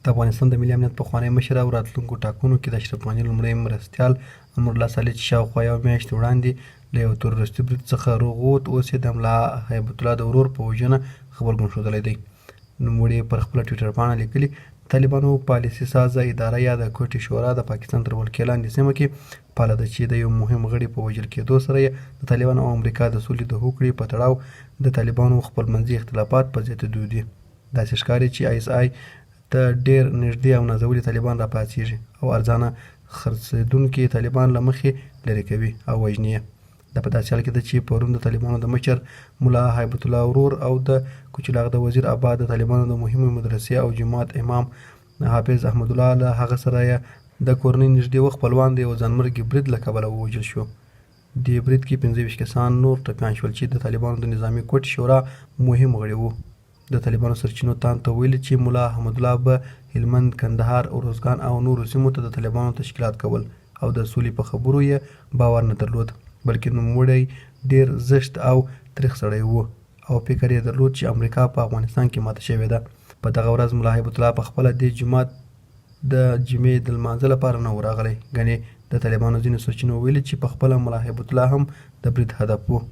د افغانستان د ملي امنیت پخوانی مشر او راتلونکو ټاکنو کې د اشرف غني لومړی مرستیال امرالله صالح چې شاوخوا یوه میاشت وړاندې له یوه تروریستي برید څخه روغ ووت، اوس یې د ملا هیبت الله د ورور په وژنه غبرګون ښودلی دی. نوموړي پر خپله ټویټر پاڼه لیکلي، د طالبانو پالیسي سازه اداره یا د کوټې شورا د پاکستان تر ولکې لاندې سیمه کې فعاله ده چې د یو مهم غړي په وژل کېدو سره یې د طالبانو او امریکا د سولې د هوکړې په تړاو د طالبانو خپلمنځي اختلافات په زیاتېدو دي. داسې ښکاري چې آی اس آی ته ډېر نږدې او نازولي طالبان راپاڅېږي او ارزانه خرڅېدونکي طالبان له مخې لرې کوي او وژني یې. دا په داسې حال کې ده چې پرون د طالبانو د مشر ملا هیبت الله ورور او د کوچلاغ د وزیر اباد د طالبانو د مهمې مدرسې او جومات امام حافظ احمدالله له هغه سره یې د کورنۍ نږدې اوه خپلوان د یوه ځانمرګي برید له کبله ووژل شو. دې برید کې 25 کسان نور ټپیان شول چې د طالبانو د نظامي کوټې شورا مهم غړي وو. د طالبانو سرچینو تاند ته ویلي چې ملا احمدالله به هلمند، کندهار، ارزګان او نورو سیمو ته د طالبانو تشکیلات کول او د سولې په خبرو یې باور نه درلود، بلکې نوموړی ډېر زشت او تریخ سړی و او فکر یې درلود چې امریکا په افغانستان کې ماته شوې ده. په دغه ورځ ملا هیبت الله په خپله دې جومات د جمعې د لمانځه لپاره نه و راغلی، ګنې د طالبانو ځینو سرچینو ویلي چې په خپله ملا هیبت الله هم د برید هدف و.